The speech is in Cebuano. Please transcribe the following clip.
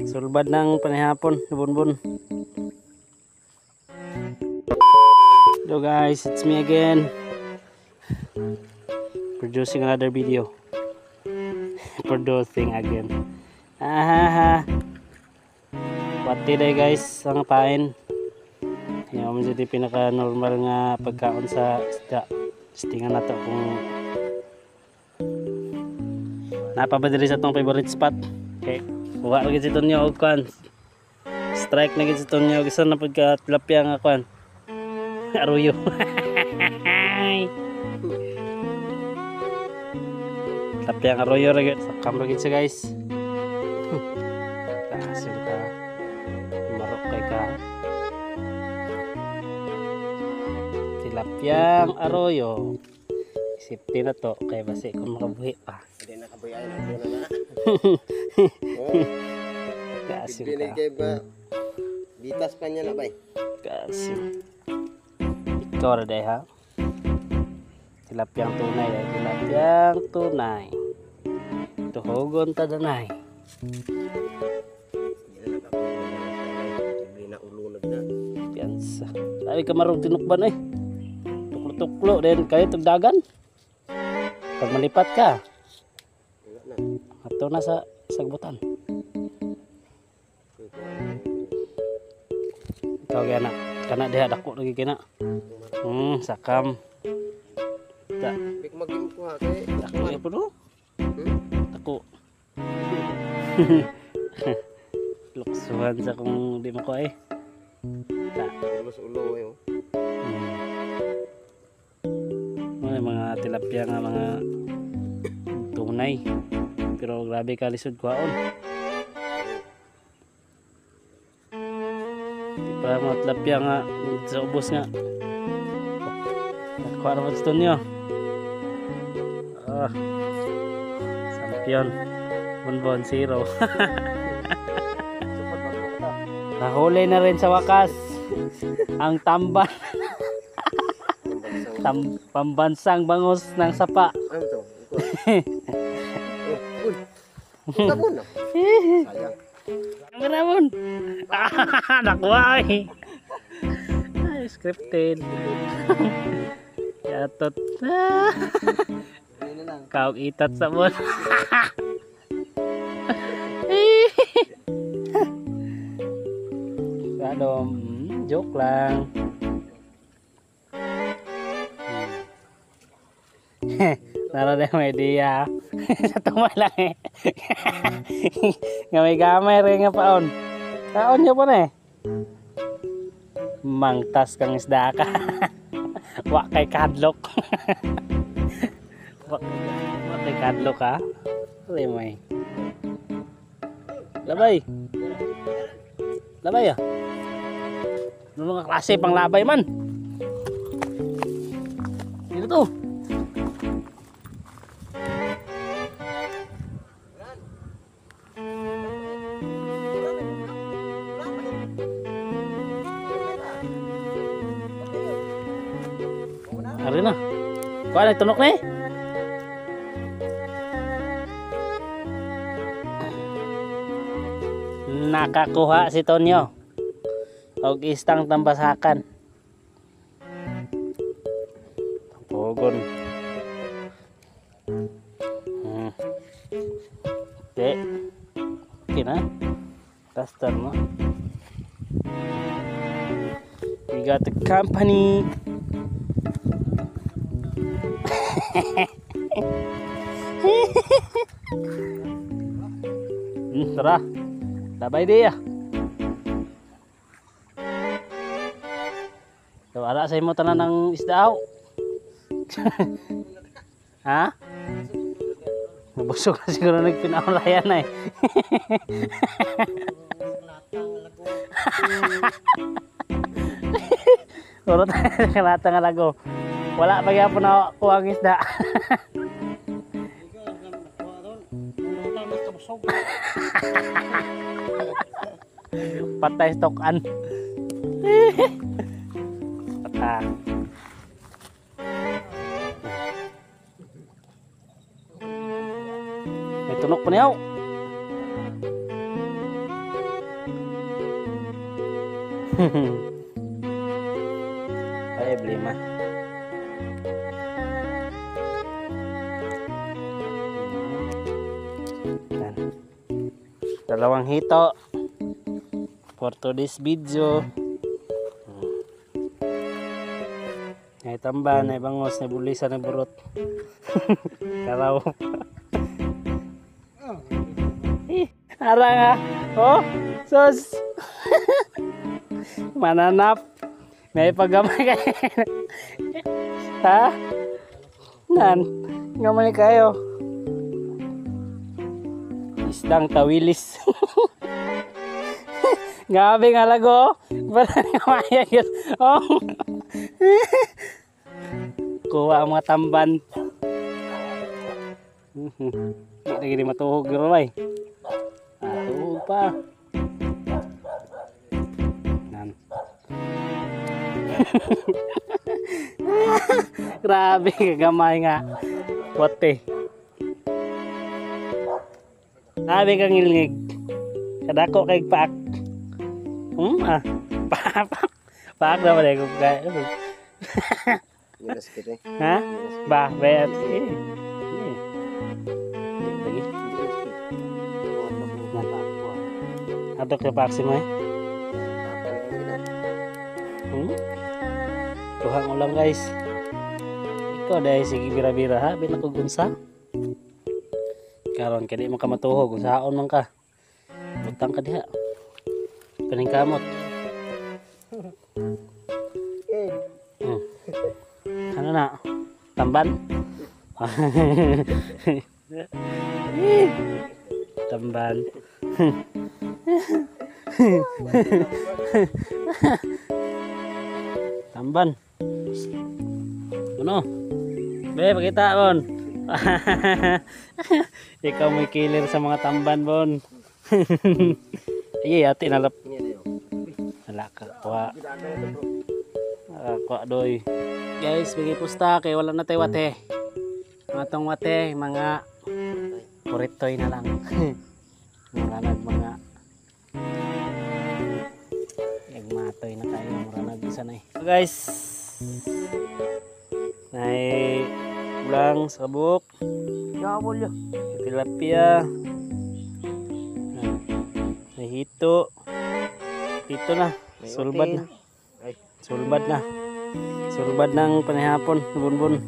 Sulbad ng panihapon, Bonbon. Hello guys, it's me again. Producing another video. Producing again. Ahaha. What day guys, ang pain. Yan mo dyan pinaka normal nga pagkaon sa isda. Tingan na to kung napa ba diri sa atong favorite spot. Okay. Buha lagi si Tonyo og kwan. Strike na gid si Tonyo og isa na pagka tilapia nga kwan. Arroyo. Tilapia nga arroyo ra gyud. Sakam ra gid siya guys. Taas yung ka. Marok kay ka. Tilapiyang arroyo. Safety na to kay basi kung makabuhi pa. Hindi na kabuhi ay na na. Kasim ka. Kay ba bitas pa niya na bay. Kasim. Ikaw ra day ha. Tilapiyang tunay ay tilapiyang tunay. Tuhogon ta danay. Hindi na ulunod na. Piyansa. Ay kamarong tinukban eh. Tuklo-tuklo din kayo tugdagan. Pag malipat ka. Ato na sa sagbutan. Ikaw gana. Kana diha dako lagi kina. Sakam. Ta. Bik magimkuha kay. Dako ya puno. Dako. Luksuhan sa kung di mo ko eh. Ta. Ulo sa ulo eh. Mga tilapia nga mga tunay. Pero grabe ka lisod kuhaon. Di pa mga tilapia nga sa ubos nga. Nakuha naman sa Tonyo. Ah, champion. Bonbon zero. Nahuli na rin sa wakas ang tamban. Pambansang bangus ng sapa. Ano to? Uy. Tabon na. Sayang. Kameraman. Nakuha ay. Ay, scripted. Yatot. Kaog itat sa mon. Ano, joke lang. Nara na may idea. Sa tumay lang eh. Nga may gamay rin nga paon. Kaon niyo po na eh. Mangtas kang isda ka. Wa kay kadlok. Wa kay kadlok ha. Alay mo eh. Labay. Labay ah. Ano mga klase pang labay man. Dito to. Ari na. Kuha na tunok na eh. Nakakuha si Tonyo og istang tambasakan. Tampogon. Okay. Okay na. Duster mo. We got the company. Tara. Labay di ah. So, ara sa imo tanan ng isda aw. Ha? Nabusog na siguro nagpinaulayan na eh. Uro tayo kalata nga lago. Wala pa gyapon na kuha ang isda. Patay stokan. Patay. May tunok pa niyaw. Ay, blima. Yan. Dalawang hito for today's video. Nay tamba, nay bangos, nay bulisa, nay burot. Karaw. Eh, ara nga. Oh, sus. Mananap. May paggamay kayo. Ha? Nan, gamay kayo. Isdang tawilis. Grabe nga lago. Parang gamay yun. Oh. Kuha ang mga tamban. Di na gini matuhog giro bay. Ah, tuhog pa. Nan. Grabe kagamay nga. Wate. Grabe kang ilngig. Kadako kay paak. Ah. Paak. Paak na ba ko kay. Minas kita eh. Ha? Ba, bayat. Eh. Eh. Lagi. Atok sa paak si mo eh. Tuhang ulam, guys. Ikaw dahil sige bira-bira ha, bin ako gunsa. Karon kay di man ka matuhog, unsaon man ka. Butang ka diha. Kaning kamot. Ano na? Tamban? Tamban. Tamban. Ano? Be, pakita, Bon. Ikaw may killer sa mga tamban, Bon. Ay, ate, nalap. Wala ka, kuha. Kuha, doy. Guys, bigay pusta kay wala na tayo wate. Mga tong wate, mga puritoy na lang. Mura nag mga nagmatoy na tayo, mura nag isa na eh. So guys, nay ulang sa kabuk, tilapia, may hito, dito na, sulbad na. Ay. Sulbad na. Sulbad ng panihapon, bunbun.